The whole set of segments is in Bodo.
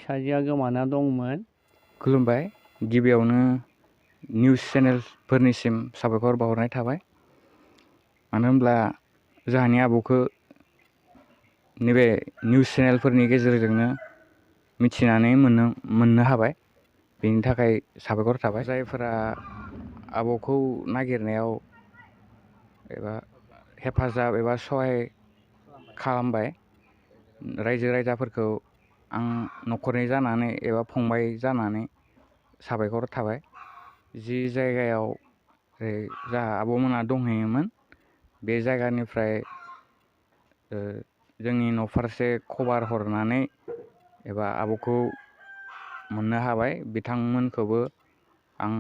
फिसाजोआ गोमाना दंमोन। खुलुमबाय। गिबियावनो निउस चेनेलफोरनिसिम साबायखर बावहरनाय थाबाय। मानो होनब्ला जोंहानि आबौखौ नैबे निउस चेनेलफोरनि गेजेरजोंनो मिथिनानै मोननो हाबाय। बेनि थाखाय साबायखर थाबाय। जायफोरा आबौखौ नागिरनायाव एबा हेफाजाब एबा सहाय खालामबाय, रायजो राजाफोरखौ आं न'खरनि जानानै एबा फंबाय जानानै साबायखर थाबाय। जि जायगायाव जा आबौमोना दंहैयोमोन, बे जायगानिफ्राय जोंनि न'फारसे खबर हरनानै एबा आबौखौ मोननो हाबाय। बिथांमोनखौबो आं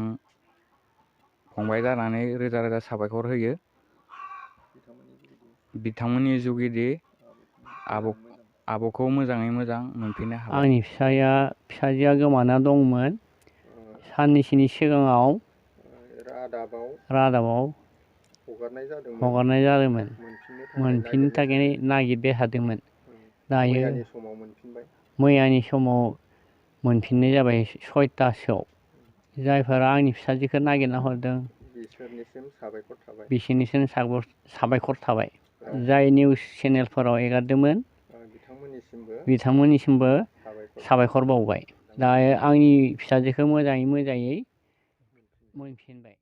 फंबाय जानानै रोजा रोजा साबायखर होयो। बिथांमोननि जुगिदि आबौखौ मोजाङै मोजां मोनफिननो हाबाय। आंनि फिसाजोआ गोमाना दंमोन। साननैसोनि सिगाङाव रादाबाव हगारनाय जादोंमोन। मोनफिननो थाखाय नागिरबाय थादोंमोन। दायो मैयानि समाव मोनफिननाय जाबाय 6टासोआव। जायफोरा आंनि फिसाजोखौ नागिरना हरदों बिसोरनिसिम साबायखर थाबाय। जाय निउस चेनेलफोराव एगारदोंमोन बिथांमोननिसिमबो साबायखर बावबाय। दा आंनि फिसाजोखौ मोजाङै मोनफिनबाय।